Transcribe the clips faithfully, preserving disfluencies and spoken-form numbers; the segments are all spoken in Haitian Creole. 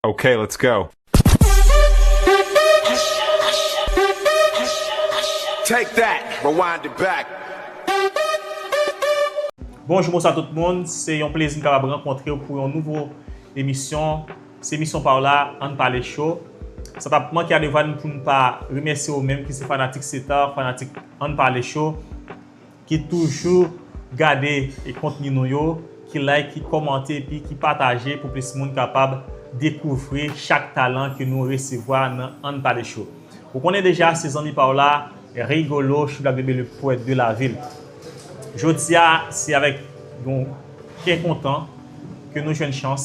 Okay, let's go. Take that, rewind it back. Bonjou, bonswa tout moun. Se yon plezi n kapab rankontre w pou yon nouvo emisyon. Se emisyon pa w la, Ann Pale Cho. Sa t ap manke a devwa n pou n pa remèsye w menm ki se fanatik Seta, fanatik Ann Pale Cho, ki toujou gade e kontni nou yo, ki like, ki kòmante epi ki pataje pou plis moun kapab dekouvri chak talan ke nou resevwa nan Ann Pale Cho. Ou konnen deja, se zanmi pa w la, Rigolo, Choublak Bebe, le poète de la ville. Jodi a, se avèk yon kè kontan ke nou jwenn chans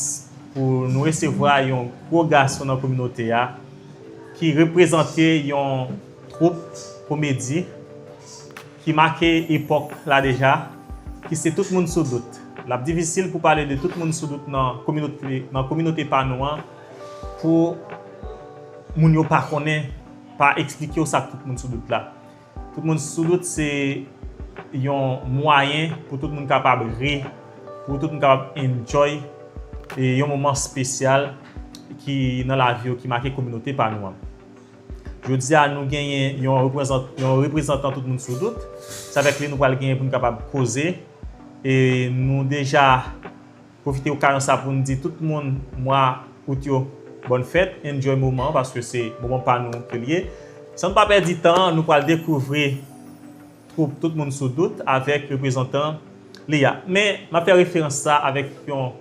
pou nou resevwa yon gwo gason nan kominote a ki reprezante yon twoup komedi ki make epòk la deja, ki se Tout Moun Sou Dout. L ap difisil pou pale de Tout Moun Sou Dout nan kominote, nan kominote pa nou an, pou moun yo pa konnen, pa eksplike w sa k Tout Moun Sou Dout la. Tout Moun Sou Dout se yon mwayen pou tout moun kapab ri, pou tout moun kapab enjoy e yon moman espesyal ki nan lavi yo, ki make kominote pa nou an. Jodi a, nou genyen yon reprezant-, yon reprezantan Tout Moun Sou Dout. Se avèk li nou pral genyen pou n kapab koze. E nou deja pwofite okazyon sa pou n di tout moun mwa out yo bòn fèt, enjoy moman an, paske se moman pa nou ke l ye. San n pa pèdi tan, nou pral dekouvri twoup Tout Moun Sou Dout avèk reprezantan li a. Men, m ap fè referans sa avèk yon,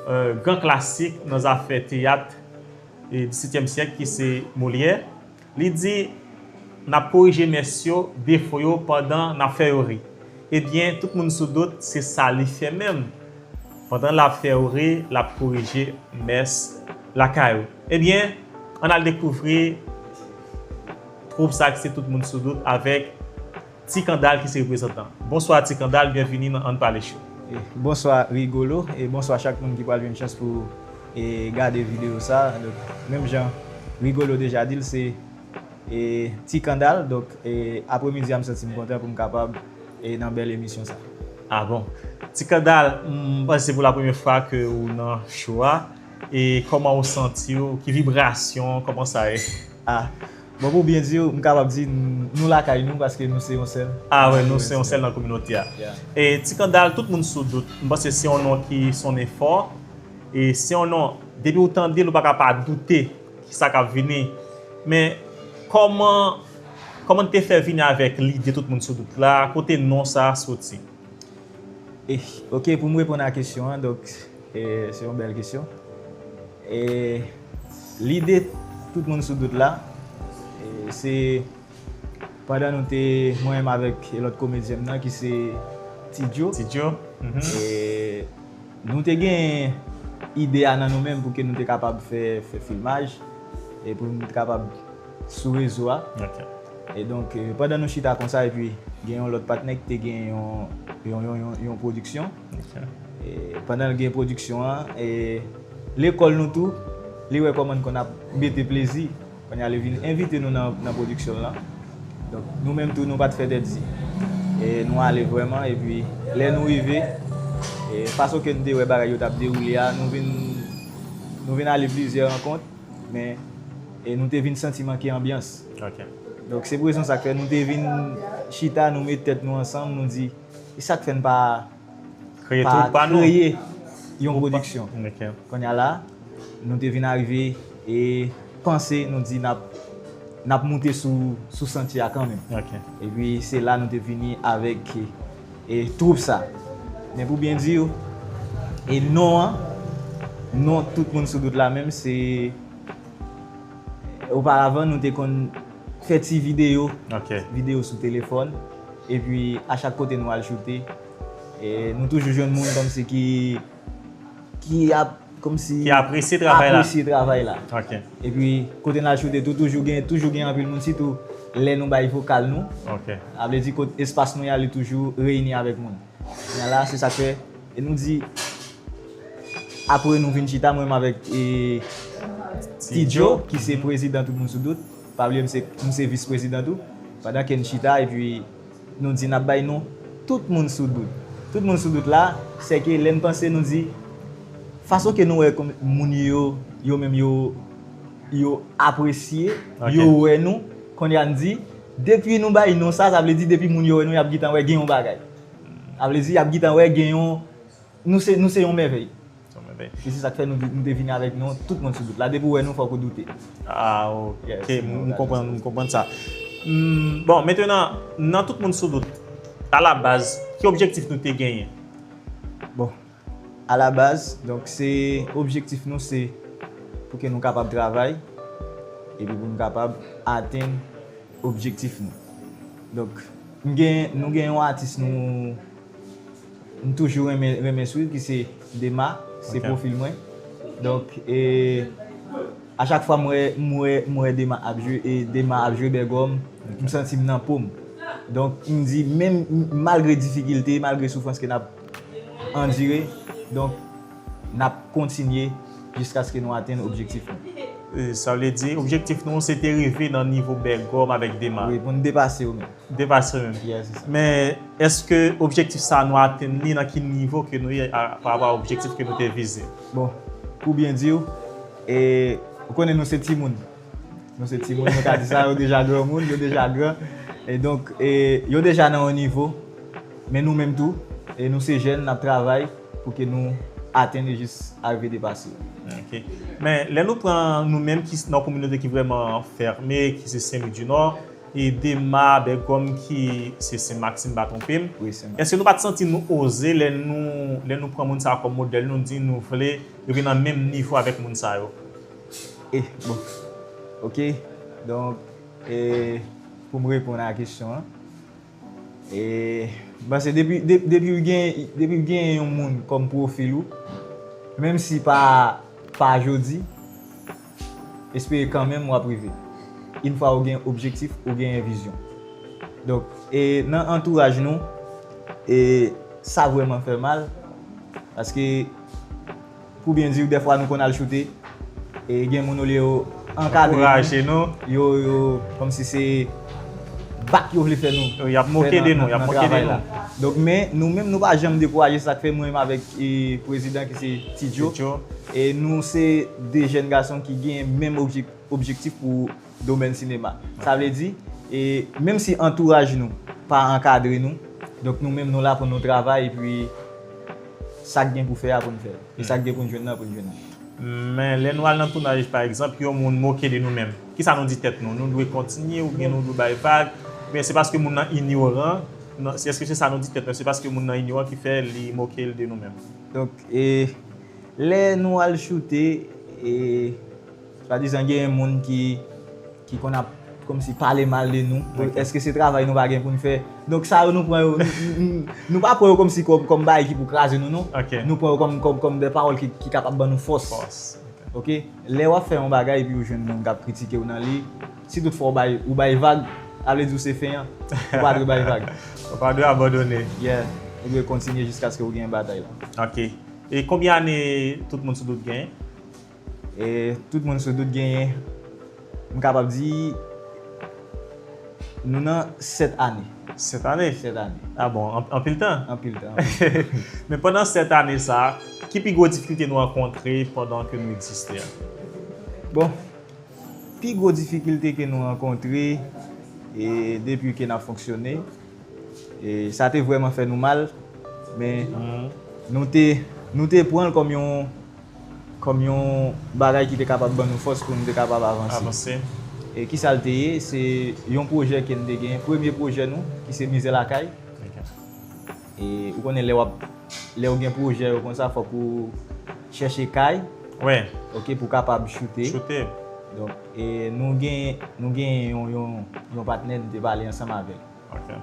euh, gran klasik nan zafè teyat e disetyèm syèk, ki se Molière. Li di, n ap korije mès yo defo yo pandan n ap fè yo ri. Ebyen, Tout Moun Sou Dout, se sa li fè menm. Pandan l ap fè yo ri, l ap korije mès lakay ou. Ebyen, ann al dekouvri twoup sa ki se Tout Moun Sou Dout avèk Ti Kandal ki se reprezantan. Bonswa Ti Kandal, byenvini nan Ann Pale Cho. E, bonswa Rigolo, e bonswa chak moun ki pral jwenn chans pou e, gade videyo sa. Donk, menm jan Rigolo deja di l, se e, Ti Kandal. Donk, e, apremidi a, m santi m kontan pou m kapab e, nan bèl emisyon sa. Ah bon. Ti Kandal, m panse se pou la premyè fwa ke ou nan cho a. E kòman ou santi w? Ki vibrasyon? Kòman sa ye? Ah, bon, pou byen di w, m kapab di n-, nou lakay nou paske nou se yon sèl. Ah wè, nou se yon sèl nan kominote a. Yeah. E Ti Kandal, Tout Moun Sou Dout, m panse se yon non ki sonnen fò. E se yon non, depi ou tande l, ou pa ka pa doute ki sa k ap vini. Men kòman, kòman n te fè vini avèk lide Tout Moun Sou Dout la? Kote non sa a soti? E, ok, pou m reponn a kesyon an, donk, e, se yon bèl kesyon. E, lide Tout Moun Sou Dout la, e, se pandan nou te, mwen menm avèk lòt komedyen m nan, ki se Ti Djo. Ti Djo? Mhm. E, nou te gen ide a nan nou menm pou ke nou te kapab fè, fè filmaj, e pou nou te kapab sou rezo a. Ok. E donk, e, pandan nou chita konsa, epi gen yon lòt patnè ki te gen yon, yon, yon, yon, yon pwodiksyon. Ok. E pandan l gen pwodiksyon an, e lekòl nou tou, li wè kòman n konn ap mete plezi. Kounye a, li vin envite nou nan, nan pwodiksyon l lan. Donk, nou menm tou, nou pa t fè tèt di. E nou ale vrèman, epi lè nou rive, e fason ke n te wè bagay yo t ap dewoule a, nou vin, nou vin ale plizyè rankont, men e nou te vin santi manke anbyans. Ok. Donk, se pou rezon sa k fè nou te vin chita, nou met tèt nou ansanm, nou di, e sa k fè n pa Kreye pa twoup pa nou. Kreye yon pwodiksyon. Ok. Kounye a la, nou te vin arive e panse, nou di n ap, n ap moute sou, sou santye a kanmenm. Ok. Epi se la nou te vini avèk e twoup sa. Men pou byen di w, e non an, non Tout Moun Sou Dout la menm, se oparavan nou te konn fè ti videyo, Ok. videyo sou telefòn, epi a chak kote nou al choute, e nou toujou jwenn moun kòmsi ki, ki ap, kòmsi Ki apresye travay la. Apresye travay la. Ok. Epi kote n al choute tou, toujou gen, toujou gen anpil moun, sitou lè nou bay vokal nou. Ok. Sa vle di kot espas nou ye a, li toujou reyini avèk moun. Kounye a la, se sa k fè, e nou di, apre nou vin chita, mwen menm avèk e, Ti Djo, ki se prezidan Tout Moun Sou Dout, pa bliye m se, m se vis prezidan tou, pandan ke n chita, epi nou di n ap bay non Tout Moun Sou Dout. Tout Moun Sou Dout la, se ke lè n panse, nou di, fason ke nou wè kòm moun yo yo menm yo, yo apresye, yo wè nou. Kounye a n di, depi nou bay non sa, sa vle di depi moun yo wè nou, y ap gentan wè gen yon bagay. Sa vle di, y ap gentan wè gen yon, nou se, nou se yon mèvèy. E se sa k fè nou, nou te vini avèk non, tout moun sou dout la. Depi w wè nou, fòk ou doute. Ah, ok. M konprann, m konprann sa. Bon, mentenan, nan tout moun sou dout, alabaz, ki objektif nou te genyen? Bon, alabaz, donk, se objektif nou, se pou ke nou kapab travay, epi pou nou kapab atenn objektif nou. Donk, m gen, nou gen yon atis nou, m toujou renmen, renmen swiv, ki se Dema, se pwofil mwen. Donk, e, a chak fwa m wè, m wè, m wè Dema ap jwe, e Dema ap jwe Bègòm, m santi m nan po m. Donk, m di, menm malgre difikilte, malgre soufrans ke n ap andire, donk, n ap kontinye jiskaske nou atenn objektif nou. E, sa vle di, objektif nou, se te rive nan nivo Bègòm avèk Dema. Wi, pou n depase yo menm. Depase menm. Yeah, se sa. Men, èske objektif sa a nou atenn li nan ki nivo ke nou ye a, pa rapò a objektif ke nou te vize? Bon, pou byen di w, e, ou konnen nou se timoun. Nou se timoun, nou ka di sa, yo deja granmoun, yo deja gran. E donk, e, yo deja nan yon nivo, men nou menm tou, e nou se jèn, n ap travay pou ke nou atenn e jis arive depase yo. Ok. Men, lè nou pran nou menm ki nan yon kominote ki vrèman fèmen, ki se Sen Lwi di Nò, e Dema, Bègòm ki se Sen Maksim, pa twonpe m. Wi, Sen Maksim. Èske nou pa t santi nou oze lè nou, lè nou pran moun sa a kòm modèl, nou di nou vle rive nan menm nivo avèk moun sa yo? E, bon. Ok. Donk, e, pou m reponn a kesyon an, e, m panse depi, de-, depi w gen, depi w gen yon moun kòm pwofil ou, menm si pa, pa jodi, espere kanmenm w ap rive. Yon fwa ou gen objektif, ou gen vizyon. Donk, e, nan antouraj nou, e, sa vrèman fè mal, paske, pou byen di w, dèfwa nou konn al choute, e gen moun olye yo ankadre nou, yo, yo, kòmsi se bak yo vle fè nou. Y ap moke de nou, y ap moke de nou. Donk, men, nou menm, nou pa janm dekouraje, sa k fè mwen menm avèk, e, prezidan ki se Ti Djo, e nou se de jèn gason ki gen menm objek-, objektif pou domèn sinema. Sa vle di, e, menm si antouraj nou pa ankadre nou, donk nou menm nou la pou nou travay, epi sa k gen pou fè a pou n fè l. E sa k gen pou n jwenn nan pou n jwenn li. Men lè nou al nan tounaj, pa egzanp, yon moun moke de nou menm, kisa nou di tèt nou? Nou dwe kontinye oubyen nou dwe bay vag? Oubyen se paske moun nan inyoran? Non, se, èske se sa nou di tèt nou? Se paske moun nan inyoran ki fè li moke l de nou menm? Donk, e, lè nou al choute, e, swadizan gen moun ki, ki konn ap kòmsi pale mal de nou. Ok. Èske se travay nou pa gen pou n fè? Donk sa yo nou pran yo, n-, n-, n-, nou pa pran yo kòmsi kòm, kòm bagay ki pou kraze nou, non. Ok. Nou pran yo kòm, kòm, kòm de pawòl ki, ki kapab ban nou fòs. Fòs. Ok. Ok? Lè w ap fè yon bagay epi ou jwenn moun k ap kritike w nan li, si toutfwa ou bay, ou bay vag, sa vle di w se fen an. Ou pa dwe bay vag. Ou pa dwe abandone. Yeah. Ou dwe kontinye jiskaske ou genyen batay la. Ok. E konbyen ane tout moun sou dout genyen? E tout moun sou dout genyen, m kapab di, nou nan sèt ane. Sèt ane? Sèt ane. Ah bon, an-, anpil tan. Anpil tan. Men pandan sèt ane sa, ki pi gwo difikilte nou rankontre pandan ke nou egziste a? Bon, pi gwo difikilte ke nou rankontre, e depi ke n ap fonksyone, e sa te vrèman fè nou mal, men nou te, nou te pran l kòm yon, kòm yon bagay ki te kapab ban nou fòs pou nou te kapab avanse. Avanse. E kisa l te ye? Se yon pwojè ke n te gen, premye pwojè nou, ki se Mizè Lakay. Ok. E ou konnen lè w ap, lè w gen pwojè yo konsa, fòk ou chèche kay. Wi. Ok, pou kapab choute. Choute. Donk, e nou gen, nou gen yon, yon, yon patnè, nou te pale ansanm avè l. Ok.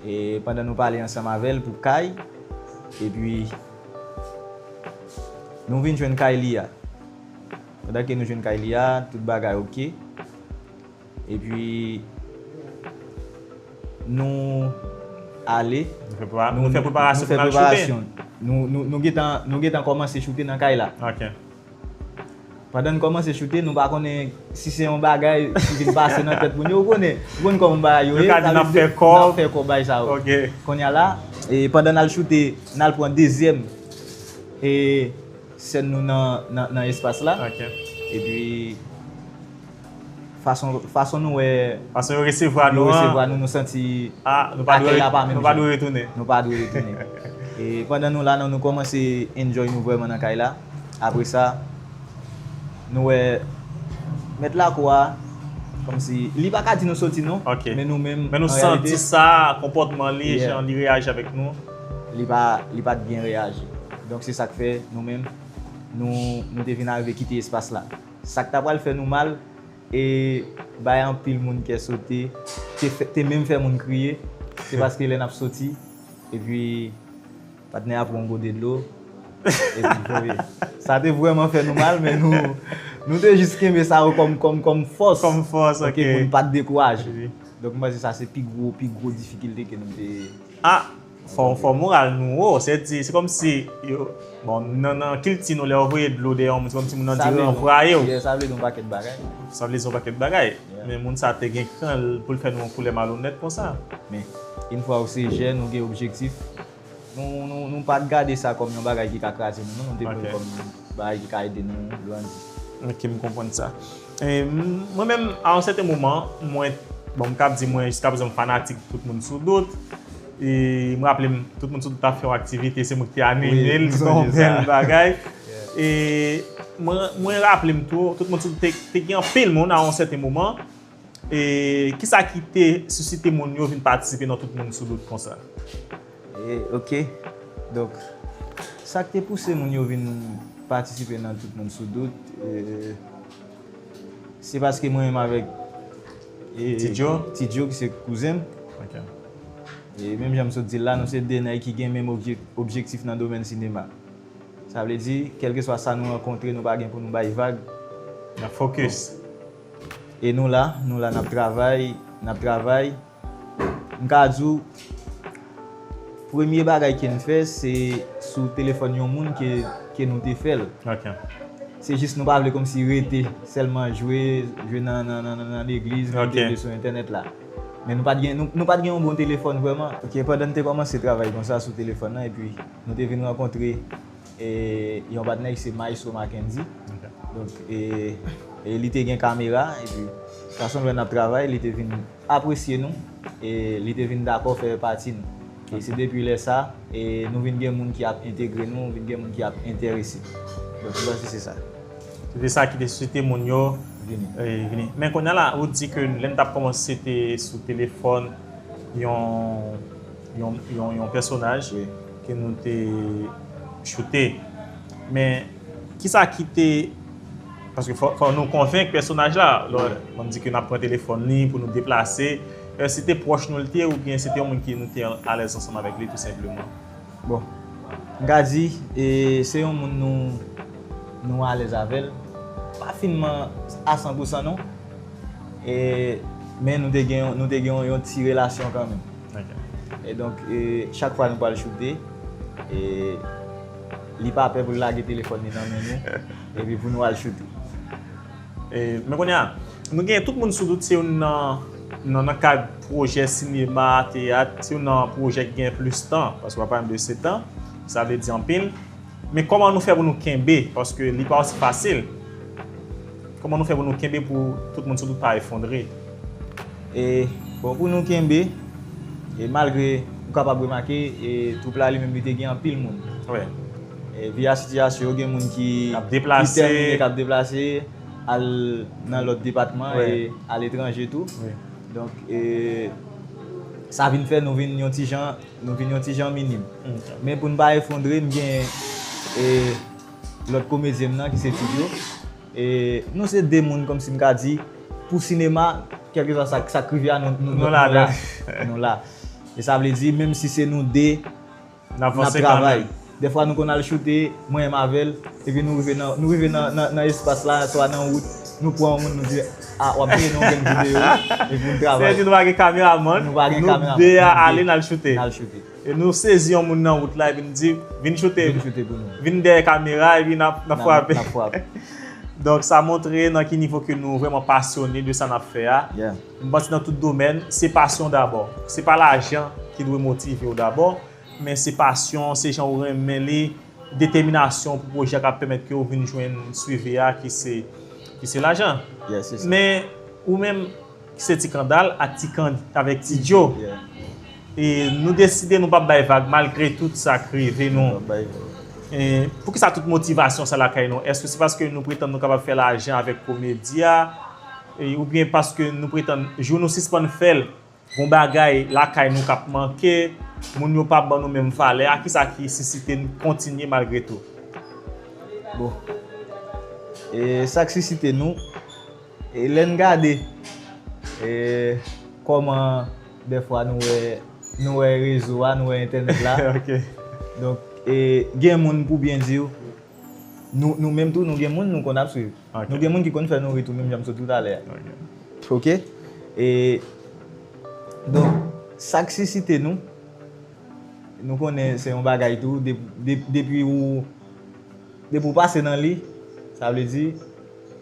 E pandan nou pale ansanm avè l pou kay, epi nou vin jwenn kay li a. Pandan ke nou jwenn kay li a, tout bagay ok. Epi nou ale. Nou fè prepa-, nou fè preparasyon pou n al choute. Nou, nou, nou gentan, nou gentan kòmanse choute nan kay la. Ok. Pandan n kòmanse choute, nou pa konnen si se yon bagay ki vin pase nan tèt moun yo. Ou konnen, ou konn kòman bagay yo ye, n ap fè kòb, n ap fè kòb bagay sa yo. Ok. Kounye a la, e pandan n al choute, n al pran dezyèm, e sèn nou nan, nan, nan espas la. Epi, fason, fason nou wè Fason yo resevwa nou an, nou, nou santi ah, nou pa dwe, akèy la pa menm nou pa jan. Dwe retounen. Nou pa dwe retounen. E pandan nou la, nou, nou kòmanse enjoy nou vrèman nan kay la. Apre sa, nou wè mèt lakou a, kòmsi, li pa ka di nou soti non, Ok. Men nou menm, Men nou an santi reyalite, sa, konpòtman li, Yeah. Jan li reyaji avèk nou. Li pa, li pa t byen reyaji. Donk se sa k fè nou menm, nou, nou te vin arive kite espas la. Sa k ta pral fè nou mal, e bay anpil moun kè sote, te, fè- te menm fè moun kriye, se paske lè n ap soti, epi patnè a pran yon gode dlo, epi voye. Sa te vrèman fè nou mal, men nou, nou te jis kenbe sa yo kòm, kòm, kòm fòs. Kòm fòs, ok. Pou nou pa t dekouraje. Wi. Donk mwen panse sa se pi gwo, pi gwo difikilte ke nou te Ah, fò, fò moral nou wo. Se di, se kòmsi, yo, bon, nan, nan kilti nou, lè yo voye dlo dèyè yon moun, se kòmsi moun nan di ranvwaye w. Yeah, sa vle di yon pakèt bagay. Sa vle di yon pakèt bagay. Men moun sa te gen kran l pou l fè nou yon koulè malonèt konsa. Men, yon fwa ou se jèn, ou gen objektif, nou, nou, nou pa t gade sa kòm yon bagay ki ka kraze nou, non, nou te pran l kòm yon bagay ki ka ede nou grandi. Ok, m konprann sa. E, m- mwen menm, a yon sèten moman, mwen, bon, m kab di mwen, jiska prezan, m fanatik Tout Moun Sou Dout. E m raple m, Tout Moun Sou Dout t ap fè yon aktivite, se mwen ki te anime l, se te yon bèl bagay. E mwen, mwen raple m tou, Tout Moun Sou Dout te, te gen anpil moun a yon sèten moman. E kisa ki te sisite moun yo vin patisipe nan Tout Moun Sou Dout konsa? E, ok. Donk, sa k te pouse moun yo vin patisipe nan Tout Moun Sou Dout, e, se paske mwen menm avèk e, Ti Djo? Ti Djo ki se kouzen m. Ok. E menm jan m sot di l la, nou se de nèg ki gen menm obje- objektif nan domèn sinema. Sa vle di, kèlkeswa sa nou rankontre, nou pa gen pou nou bay vag. N ap focus. E nou la, nou la, n ap travay, n ap travay. M ka di w, premye bagay ke n fè, se sou telefòn yon moun ke, ke nou te fè l. Ok. Se jis nou pa vle kòmsi rete sèlman jwe, jwe nan, nan, nan, nan, nan legliz, nou te vle sou entènèt la. Men nou pa t gen, nou, nou pa t gen yon bon telefòn vrèman. Ok, pandan n te kòmanse travay konsa sou telefòn nan, epi nou te vin rankontre e, yon patnè ki se Maestro Mackendy. Donk, e, e li te gen kamera, epi fason nou wè n ap travay, li te vin apresye nou, e li te vin dakò fè pati nou. E se depi lè sa, e nou vin gen moun ki ap entegre nou, vin gen moun ki ap enterese. Donk, m panse se sa. Se sa ki te sisite moun yo Vini. e, vini. Men kounye a la, ou di ke lè n t ap kòmanse te sou telefòn yon, yon, yon, yon pèsonaj Wi. Ke nou te choute. Men, kisa ki te, paske fò, fò nou konvenk pèsonaj la, lò, bon, di ke n ap pran telefòn li pou nou deplase, èske se te pwòch nou li te, oubyen se te yon moun ki nou te alèz ansanm avèk li, tou senpleman? Bon, m ka di, e, se yon moun nou, nou alèz avè l. Pa finman a san pou san non. E, men nou te gen, nou te gen yon, yon ti relasyon kanmenm. Ok. E donk, e, chak fwa nou pral choute, e, li pa pè pou l lage telefòn li nan men nou, epi pou nou al choute. E, men kounye a, nou gen Tout Moun Sou Dout, se youn nan, nan, nan kad pwojè sinema, teyat, se youn nan pwojè ki gen plis tan, paske w ap pale de sèt an, sa vle di anpil. Men kòman nou fè pou nou kenbe, paske li pa osi fasil. Kòman nou fè pou nou kenbe pou Tout Moun Sou Dout pa efondre? E, bon, pou nou kenbe, e malgre ou kapab remake, e, twoup la li menm li te gen anpil moun. Wi. E, via sitiyasyon, yo gen moun ki K ap deplase. Ki tèmine, k ap deplase, al nan lòt depatman Wi. E aletranje tou. Wi. Donk, e, sa vin fè nou vin yon ti jan, nou vin yon ti jan minim. Ok. Men pou n pa efondre, m gen, e, lòt komedyen m nan ki se Ti Djo. E nou se de moun, kòmsi m ka di, pou sinema, kèlkeswa sa, sa k rive a, nou, nou, Nou la, nou la. E sa vle di, menm si se nou de, N ap n ap vanse travay. Kanmenm. Dèfwa nou konn al choute, mwen menm avè l, epi nou rive nan, nou rive nan, nan, nan espas la, swa nan wout, nou pran yon moun, nou di, a, w ap peye nou yon grenn videyo, epi nou Se travay. di nou pa gen kameramann, Nou pa gen nou kameramann, de a nou de. Ale n al choute. N al choute. E nou sezi yon moun nan wout la, epi nou di, vin choute. Vin choute pou nou. Vin dèyè kamera, epi n ap, n ap frape. N ap frape. Donk, sa montre nan ki nivo ke nou vrèman pasyone de sa n ap fè a. Yeah. M panse nan tout domèn, se pasyon dabò. Se pa lajan ki dwe motive w dabò, men se pasyon, se jan w renmen li, detèminasyon pou pwojè k ap pèmèt ke w vin jwenn swivi a ki se, ki se lajan. Yeah, se sa. Men ou menm ki se Ti Kandal ak Ti Kan-, avèk Ti Djo, Yeah. e nou deside nou p ap bay vag malgre tout sa k rive nou. Bye. E poukisa tout motivasyon sa lakay nou? Èske se paske nou pretann nou kapab fè lajan avèk komedi a? E, oubyen paske nou pretann, jou nou sispann fè l, gon bagay lakay nou k ap manke, moun yo p ap ban nou menm valè a, kisa ki sisite n kontinye malgre tou? Bon. E sa k sisite nou, e lè n gade e kòman dèfwa nou wè, nou wè rezo a, nou wè entènèt la. Ok. Donk, e gen moun, pou byen di w, nou, nou menm tou, nou gen moun nou konn ap swiv. Ok. Nou gen moun ki konn fè nou ri tou, menm jan m sot toutalè a. Ok. Ok? E donk, sa k sisite nou, nou konnen se yon bagay tou, de- de- depi ou depi ou pase nan li, sa vle di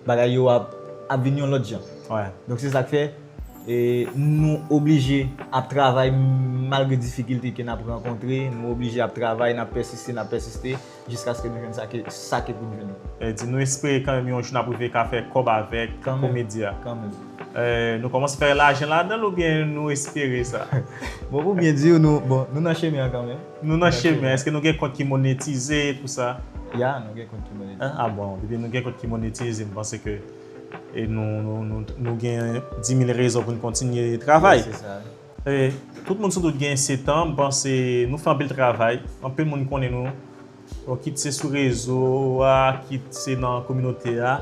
bagay yo ap, ap vin yon lòt jan. Ouais. Donk, se sa k fè e nou oblije ap travay malgre difikilte ke n ap rankontre, nou oblije ap travay, n ap pèsiste, n ap pèsiste, jiskaske nou jwenn sa ke, sa ke pou n jwenn. E di nou espere kanmenm yon jou n ap rive ka fè kòb avèk Kanmenm. Komedi a. Kanmenm. E, nou kòmanse fè lajan ladan l oubyen nou espere sa? Bon, pou byen di w, nou, bon, nou nan chemen an kanmenm. Nou nan chemen. Èske nou gen kont ki monetize, tou sa? Ya, nou gen kont ki monetize. Hein? Ah bon, depi nou gen kont ki monetize, m panse ke e nou, nou, nou, nou gen di mil rezon pou n kontinye travay. Se sa. E, tout moun sou tout gen sèt an, m panse nou fè anpil travay, anpil moun konnen nou. Bon, kit se sou rezo a, kit se nan kominote a.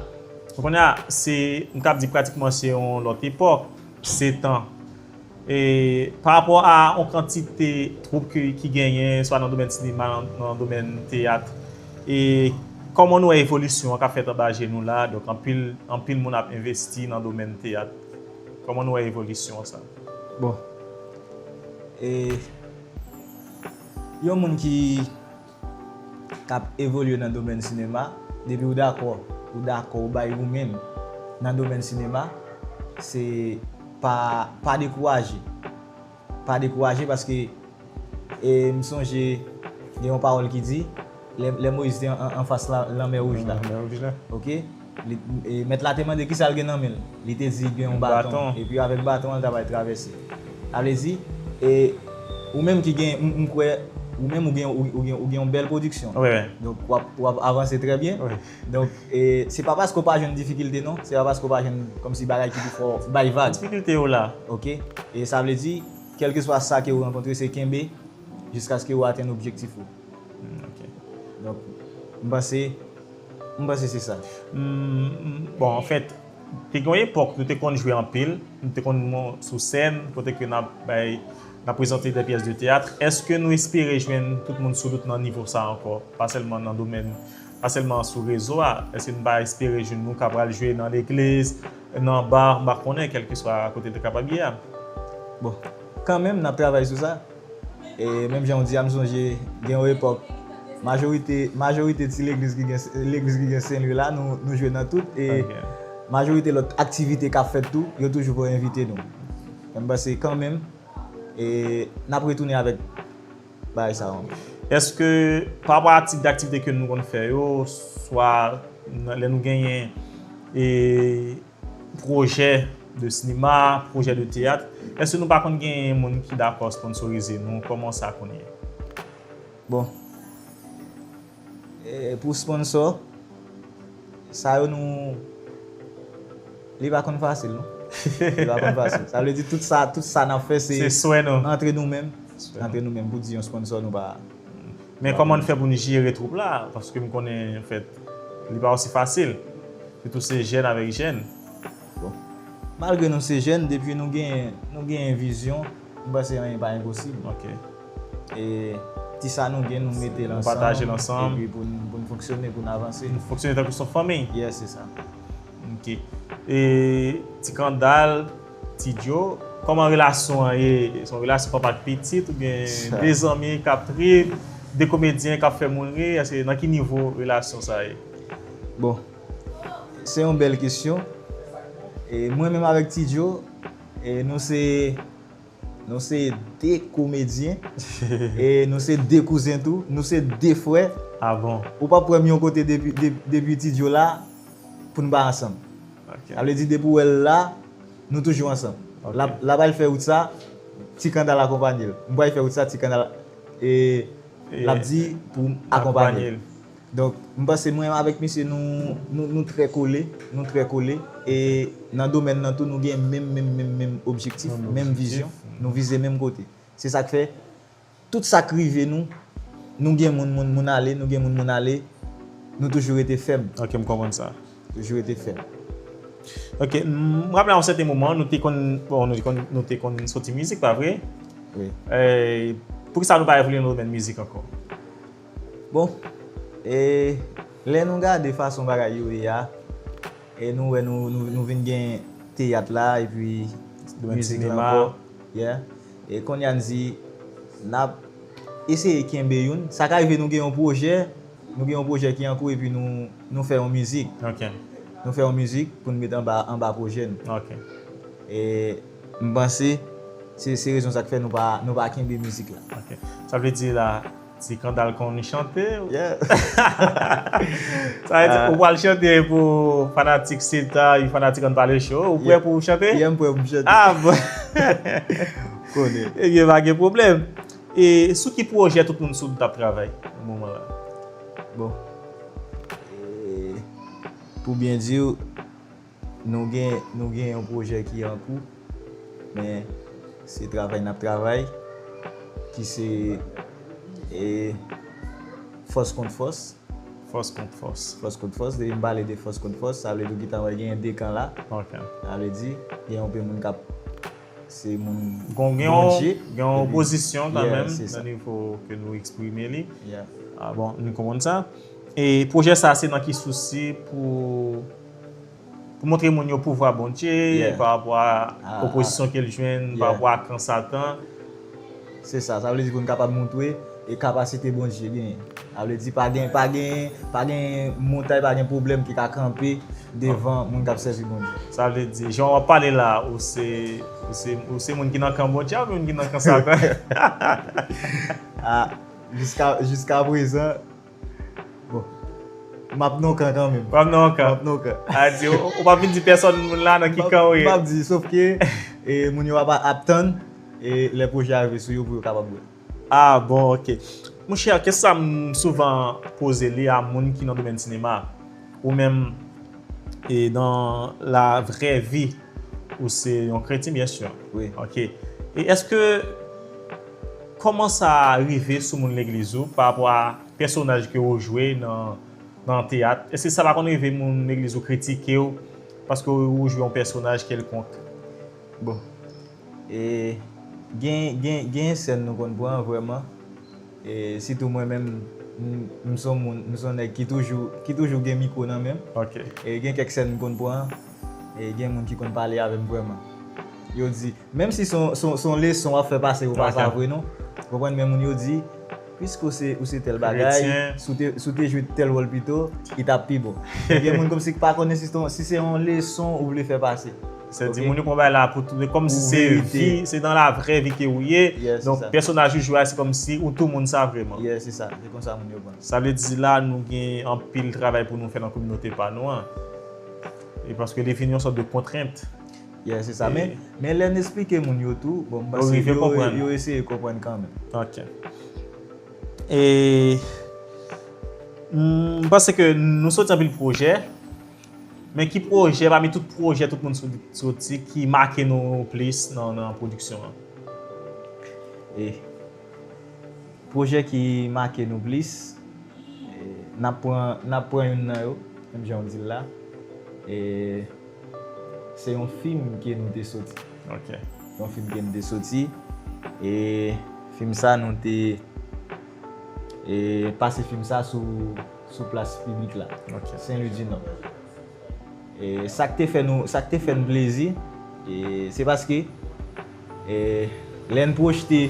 Donk, kounye a, se, m kab di pratikman se yon lòt epòk, sèt an. E pa rapò a yon kantite twoup ki, ki genyen, swa nan domèn sinema, nan, nan domèn teyat, e kòman nou wè evolisyon an k ap fèt anba je nou la? Donk, anpil, anpil moun ap envesti nan domèn teyat. Kòman nou wè evolisyon sa? Bon. E yon moun ki k ap evolye nan domèn sinema, depi ou dakò, ou dakò, ou bay ou menm nan domèn sinema, se pa, pa dekouraje. Pa dekouraje paske e m sonje gen yon pawòl ki di, lè, lè Moyiz te an, an, anfas la, lanmè wouj la. Lanmè wouj la. Ok? Li, e, mèt la te mande kisa l gen nan men l. Li te di gen yon Yon baton. baton. Epi avèk baton an, l t ap al travèse. Sa vle di, e, ou menm ki gen, m, m kwè, ou menm ou gen, ou, ou gen, ou gen yon bèl pwodiksyon. Wi, wi. Donk, w ap, w ap avanse trè byen. Wi. Donk, e, se pa paske w pa jwenn difikilte, non. Se pa paske w pa jwenn kòmsi bagay ki pou fè w bay vag. Difikilte yo la. Ok? E sa vle di, kèlkeswa sa ke ou rankontre, se kenbe jiskaske ou atenn objektif ou. Hmm, ok. Donk, m panse, m panse se sa. Hmm, bon, anfèt, te gen yon epòk nou te konn jwe anpil, nou te konn mont sou sèn, kote ke n ap bay, n ap prezante de pyès de teyat. Èske nou espere jwenn tout moun sou tout nan nivo sa ankò? Pa sèlman nan domèn, pa sèlman sou rezo a. Èske nou pa espere jwenn nou ka pral jwe nan legliz, nan ba, m pa konnen, kèlkeswa kote l te kapab ye a? Bon, kanmenm, n ap travay sou sa. E menm jan w di a, m sonje gen yon epòk, majorite, majorite ti legliz ki gen, legliz ki gen Sen Lwi la, nou, nou jwe nan tout. E Ok. Majorite lòt aktivite k ap fèt tou, yo toujou pou envite nou. Men m panse kanmenm, e n ap retounen avèk bagay sa yo ankò. Èske, pa rapò a tip daktivite ke nou konn fè yo, swa nan, lè nou genyen, e, pwojè de sinema, pwojè de teyat, èske nou pa konn genyen moun ki dakò sponsorize nou? Kòman sa konn ye? Bon. E, pou sponsor, sa yo nou, li pa konn fasil, non. Li pa konn fasil. Sa vle di tout sa, tout sa n ap fè, se Se swè nou. Antre nou menm. Swè nou. Antre nou menm. Pou di yon sponsor, nou pa. Men kòman n fè pou n jere twoup la? Paske m konnen, anfèt, li pa osi fasil. Sitou se jèn avèk jèn. Bon. Malgre nou se jèn, depi nou gen, nou gen vizyon, m panse anyen pa enposib. Ok. E ti sa nou gen, nou mete l Nou ansanm. pataje l ansanm. Epi pou n, pou n fonksyone, pou n avanse. Nou fonksyone tankou se yon fanmi. Yes, se sa. Ok. E Ti Kandal, Ti Djo, kòman relasyon an ye? Se yon relasyon papa ak pitit oubyen Sa. De zanmi k ap trip, de komedyen k ap fè moun ri? Èske nan ki nivo relasyon sa ye? Bon, se yon bèl kesyon. E mwen menm avèk Ti Djo, e nou se, nou se de komedyen. E nou se de kouzen tou. Nou se de frè. Ah bon. Ou p ap wè m yon kote depi, de- depi Ti Djo la pou n pa ansanm. Ok. Sa vle di depi w wè l la, nou toujou ansanm. Ok. L ap, l ap al fè wout sa, Ti Kandal akonpanye l. M pral fè wout sa, Ti Kandal e, E, l ap di pou m akonpanye akonpanye l. l. Donk, m panse mwen avèk misye nou, nou, nou trè kole, nou trè kole. E nan domèn nan tou, nou gen menm, menm, menm, menm objektif, Menm menm objektif. Vizyon, nou vize menm kote. Se sa k fè, tout sa k rive nou, nou gen moun, moun, moun ale, nou gen moun, moun ale, nou toujou rete fèm, Ok, m konprann sa. toujou rete fèm. Ok, m raple a yon sèten moman, nou te konn, bon, nou te konn, nou te konn soti mizik, pa vre? Wi. E, poukisa nou pa evolye nan domèn mizik ankò? Bon, e lè nou gade fason bagay yo ye a, e nou wè nou, nou, nou vin gen teyat la, epi Domèn mizik la sinema. Ankò. Yeah. E kounye a n di, n ap eseye kenbe youn. Sa ka rive nou gen yon pwojè, nou gen yon pwojè ki an kou, epi nou, nou fè yon mizik. Ok, Nou fè yon mizik pou n met anba, anba pwojè nou. ok. E m panse, se, se rezon sa k fè nou pa, nou pa kenbe mizik la. Ok. Sa vle di la, Ti Kandal konn chante? Yeah. Sa vle di, Ah. ou pral chante pou fanatik Seta, fanatik Ann Pale Show, ou prè Yeah. pou chante? Yeah, m prè pou m chante. Ah bon! Konnen. Ebyen, pa gen pwoblèm. E sou ki pwojè tout moun sou t ap travay nan moman la? Bon. E, pou byen di w, nou gen, nou gen yon pwojè ki an kou, men se travay n ap travay, ki se e, fòs kont fòs. Fòs kont fòs. Fòs kont fòs, depi m pale de fòs kont fòs, sa vle di w gentan wè gen de kan la. Ok. Sa vle di, gen yon pe moun k ap, se moun Gon gen Bondye, yon, gen yon epi- opozisyon Yeah, kanmenm se sa. Nan nivo ke nou eksprime li. Yeah. Ah bon, nou konprann sa. E pwojè sa se nan ki sousi pou, pou montre moun yo pouvwa Bondye, Yeah. pa rapò a Ah, opozisyon ke l jwenn, pa yeah. rapò a kan Satan. Se sa, sa vle di pou n kapab montre e kapasite Bondye genyen. Sa vle di pa gen, pa gen, pa gen montay, pa gen pwoblèm ki ka kanpe devan moun k ap sèvi Bondye. Sa vle di, jan w ap pale la, ou se, ou se, ou se moun ki nan kan Bondye oubyen moun ki nan kan Satan? Ah, jiska, jiska prezan, bon, m ap nan kan kanmenm. W ap nan M kan. ap nan kan. A di, ou ou p ap vin di pèsòn moun la nan ki kan ou ye. M ap di, sof ke e, moun yo ap, ap tann e lè pwojè a rive sou yo pou yo kapab wè. Ah, bon, ok. Monchè, kesyon sa m souvan poze li a moun ki nan domèn sinema. Ou menm, e nan la vrè vi, ou se yon kretyen, byen si. Wi. Ok. E èske, kòman sa rive sou moun legliz ou pa rapò a pèsonaj ke ou jwe nan, nan teyat? Èske sa pa konn rive moun legliz ou kritike w paske ou jwe yon pèsonaj kèlkonk? Bon. E gen, gen, gen sèn nou konn pran vrèman. E sitou mwen menm, m, m se yon moun, m se yon nèg ki toujou, ki toujou gen mikwo nan men m. Ok. E gen kèk sèn m konn pran, e gen moun ki konn pale avè m vrèman. Yo di, menm si se yon, se yon, se yon leson w ap fè pase, ou pa Ok. sa vre non. Ou konprann, men moun yo di, piske ou se, ou se tèl bagay, Kretyen. si w te, si w te jwe tèl wòl pito, li t ap pi bon. Gen moun kòmsi ki pa konnen si se yon, si se yon leson ou vle fè pase. Se di Ok? moun yo pran bagay la pou tout, kòm si Pou se verite. Vi, se nan la vrè vi ke ou ye. Yeah, se Donk, sa. Pèsonaj ou jwe a, se kòm si ou tou moun sa vrèman. Yeah, se sa. Se konsa moun yo pran. Sa vle di la, nou gen anpil travay pou nou fè nan kominote pa nou an. E paske li vin yon sòt de kontrent. Yeah, se sa. E- Men, men lè n esplike moun yo tou, bon, m Yo panse rive yo, konprann. Yo eseye konprann kanmenm. Ok. E m panse ke nou soti anpil pwojè, men ki pwojè, pami tout pwojè tout moun soti, ki make nou plis nan, nan pwodiksyon an? E pwojè ki make nou plis, e, n ap pran, n ap pran youn nan yo, menm jan w di l la. E se yon fim ke nou te soti. Ok. Yon fim ke nou te soti. E fim sa nou te e, pase fim sa sou, sou plas piblik la. Ok. Sen Lwi di Nò. E sa k te fè nou, sa k te fè n plezi, e, se paske e, lè n pwojte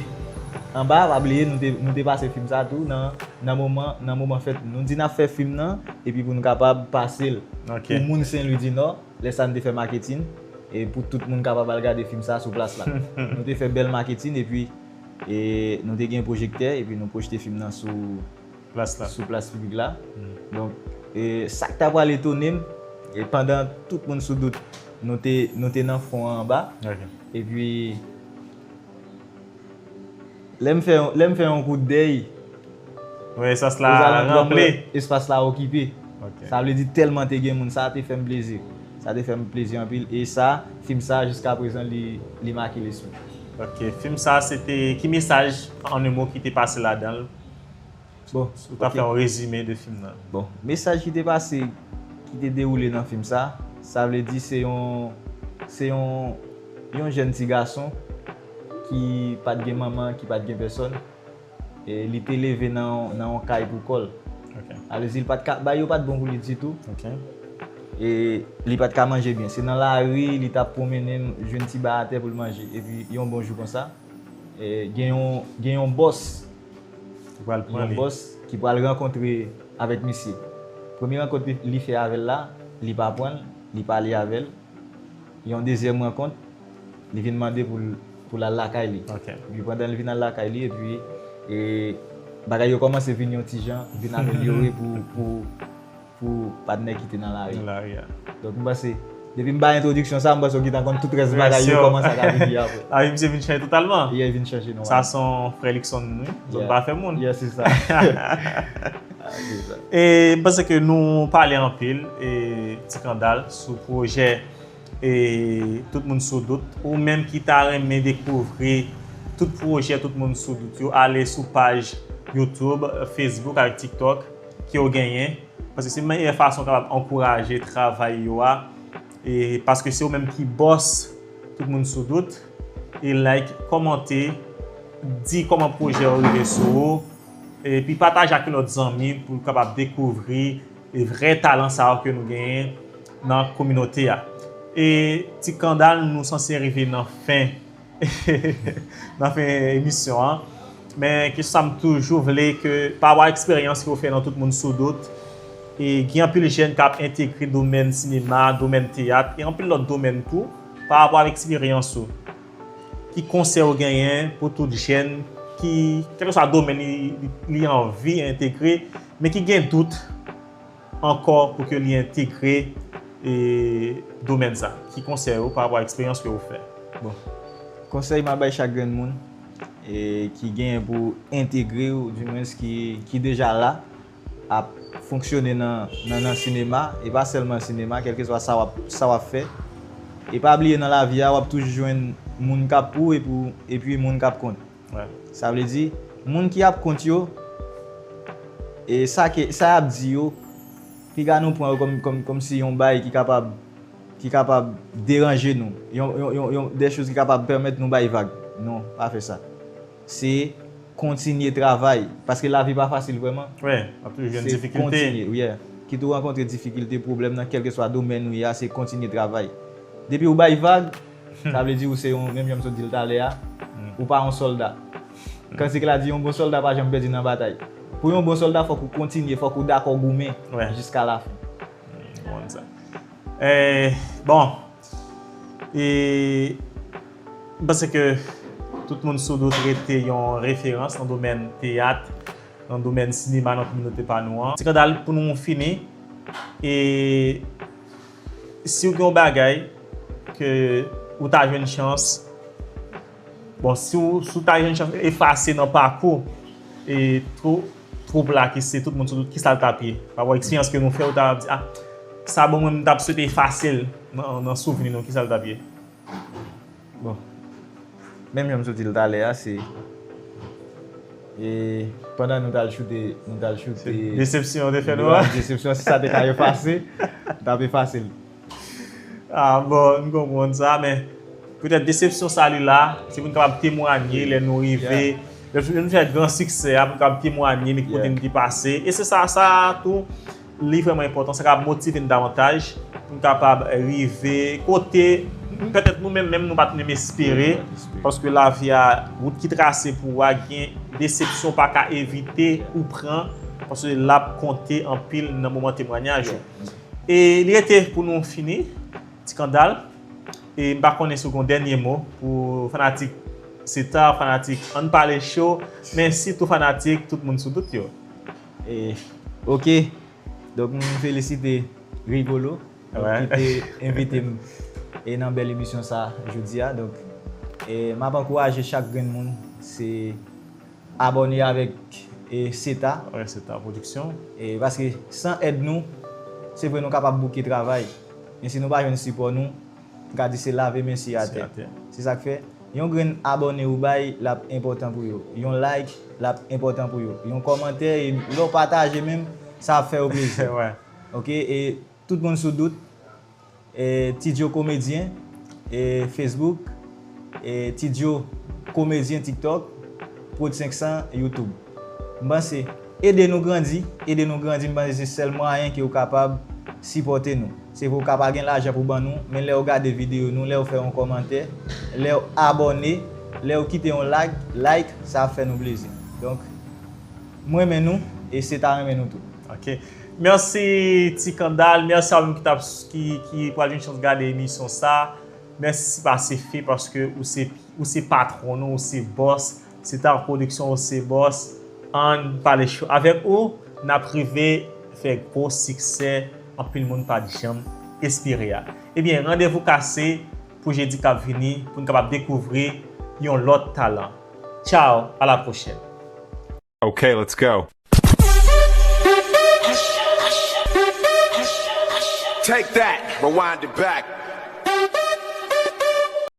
anba, pa bliye nou te, nou te pase fim sa tou nan, nan moman, nan moman fèt. Nou di n ap fè fim nan, epi pou nou kapab pase l Ok. pou moun Sen Lwi di Nò. Lè sa n te fè maketin, e pou tout moun kapab al gade fim sa sou plas la. Nou te fè bèl maketin, epi e, nou te gen pwojektè, epi nou pwojte fim nan sou, plas la, sou plas piblik la. Donk, e, sa k ta pral etone m, e pandan tout moun sou dout, nou te, nou te nan fon an anba. Epi, lè m fè, lè m fè yon kout dèy, espas la ranpli. Espas la okipe. Sa vle di tèlman te gen moun, sa te fè m plezi. Sa te fè m plezi anpil. E sa, fim sa, jiska prezan, li, li make lespri m. Ok, fim sa, se te, ki mesaj, an un mot, ki te pase ladan l? Bon, si w ta fè yon rezime de fim nan. Bon, mesaj ki te pase, ki te dewoule nan fim sa, sa vle di se yon, se yon, yon jèn ti gason ki pa t gen manman, ki pa t gen pèsòn. E li te leve nan, nan yon kay pou kò l. Sa vle di, li pa t ka, bagay yo pa t bon pou li ditou. E li pa t ka manje byen. Se nan lari, li t ap pwonmennen, jwenn ti bagay atè pou l manje. Epi, yon bon jou konsa, e, gen yon, gen yon bòs, yon bòs ki pral rankontre avèk misye. Premye rankont li, li fè avè l la, li pa pran l, li pale avè l. Yon dezyèm rankont, li vin mande pou l, pou l al lakay li. Epi pandan l vin al lakay li, epi, e, bagay yo kòmanse vin yon ti jan, vin amelyore pou, pou, pou patnè ki te nan lari. Nan lari a. Donk, m panse, depi m bay entwodiksyon sa, m panse w gentan konn tout rès bagay yo, kòman sa ka vini apre. Lavi misye vin chanje totalman. Yeah, vin chanje nòmal. Sa se yon frè Luckson, wi. Zòt pa fè moun. Yeah, se sa. Se sa. E m panse ke nou pale anpil, e, Ti Kandal, sou pwojè, e, Tout Moun Sou Dout. Ou menm ki ta renmen dekouvri tout pwojè Tout Moun Sou Dout yo, ale sou paj YouTube, Facebook ak TikTok ke w genyen. Paske se meyè fason w kapab ankouraje travay yo a. E paske se ou menm ki bòs Tout Moun Sou Dout. E like, kòmante, di kòman pwojè yo rive sou ou. Epi pataje ak yon lòt zanmi pou l kapab dekouvri e vrè talan sa yo ke nou genyen nan kominote a. E Ti Kandal, nou sanse rive nan fen nan fen emisyon an. Men kesyon sa m toujou vle ke, pa rapò a eksperyans ke w fè nan Tout Moun Sou Dout, e gen anpil jèn k ap entegre domèn sinema, domèn teyat, e anpil lòt domèn tou, pa rapò avèk eksperyans ou. Ki konsèy ou genyen pou tout jèn ki, kèlkeswa domèn li, li, li anvi entegre, men ki gen dout ankò pou ke li entegre, e, domèn sa? Ki konsèy ou pa rapò a eksperyans ke ou fè? Bon, konsèy m ap bay chak grenn moun, e, ki genyen pou entegre, oudimwens ki, ki deja la, ap fonksyone nan, nan, nan sinema, e pa sèlman sinema, kèlkeswa sa w ap, sa w ap fè. E pa bliye nan lavi a, w ap toujou jwenn moun k ap pou epi, epi moun k ap kont. Sa vle di, moun ki ap kont yo, e sa ke, sa y ap di yo, piga nou pran yo kòm, kòm, kòmsi yon bagay ki kapab, ki kapab deranje nou. Yon, yon, yon, yon, de choz ki kapab pèmèt nou bay vag. Non, pa fè sa. Se kontinye travay. Paske lavi pa fasil vrèman. Wi, w ap toujou jwenn difikilte. Se kontinye, yeah. Kit ou rankontre difikilte, pwoblèm nan kèlkeswa domèn ou ye a, se kontinye travay. Depi ou bay vag, sa vle di ou se yon, menm jan m sot di l talè a, ou pa yon sòlda. Kantik la di yon bon sòlda pa janm pèdi nan batay. Pou yon bon sòlda, fòk ou kontinye, fòk ou dakò goumen jiska lafen. M konprann sa. Eh, bon, e m panse ke Tout Moun Sou Dout rete yon referans nan domèn teyat, nan domèn sinema, nan kominote pa nou an. Ti Kandal, pou nou fini, e si w gen yon bagay ke ou ta jwenn chans, bon, si w, si w ta jwenn chans efase nan pakou, e twou-, twoup la ki se Tout Moun Sou Dout, kisa l t ap ye? Pa rapò eksperyans ke nou fè, ou ta di, ah, sa bon, mwen, m t ap swete efase l nan, nan souvni nou, kisa l t ap ye? Bon. Menm jan m sot di l talè a, se, e, pandan nou t al choute, nou t al choute. Se desepsyon yo te fè nou an. Desepsyon, si sa te ka efase, m t ap efase l. Ah, bon, m konprann sa, men petèt desepsyon sa li la, se pou n kapab temwanye lè nou rive, lè nou fè gran siksè a, pou n kapab temwanye, men ki kote n te pase. E se sa, sa tou, li vrèman enpòtan, sa ka motive n davantaj pou n kapab rive kote petèt nou menm, menm nou pa t menm espere, paske lavi a, wout ki trase pou ou a, gen desepsyon ou pa ka evite ou pran, paske l ap konte anpil nan moman temwanyaj ou. E li rete pou nou fini, Ti Kandal. E m pa konnen si w gen yon dènye mo pou fanatik Seta, fanatik Ann Pale Show, men sitou fanatik Tout Moun Sou Dout yo. E, ok. Donk, m felisite Rigolo, donk, ki te envite m e nan bèl emisyon sa jodi a. Donk, e, m ap ankouraje chak grenn moun, se abòne avèk, e, Seta. Wè, Seta Production. E, paske san èd nou, se vre nou kapab bouke travay. Men si nou pa jwenn sipò nou, m ka di se lave men si atè. Si atè. Se sa k fè, yon grenn abòne ou bay, l ap enpòtan pou yo. Yon like, l ap enpòtan pou yo. Yon kòmantè, e lè w pataje menm, sa ap fè yo plezi. Wè. Ok, e tout moun sou dout, e, Ti Djo Komedyen, e, Facebook, e, Ti Djo Komedyen TikTok, Prod senk san YouTube. M panse, ede nou grandi, ede nou grandi, m panse se sèl mwayen ke w kapab sipòte nou. Se vre w ka pa gen lajan pou ban nou, men lè w gade videyo nou, lè w fè yon kòmantè, lè w abòne, lè w kite yon like, like, sa ap fè nou plezi. Donk, m renmen nou, e Seta renmen nou tou. Ok. Mèsi, Ti Kandal. Mèsi a ou menm ki t ap, ki, ki pral jwenn chans gade emisyon sa. Mèsi, se pa se fe paske ou se, ou se patwon nou, ou se bòs. Seta Production, ou se bòs. Ann pale cho avèk ou, n ap rive fè gwo siksè anpil moun pa t janm espere a. Ebyen, randevou kase pou jedi k ap vini, pou n kapab dekouvri yon lòt talan. Tchao, a la pwochèn. Okay, let's go. Take that, rewind it back.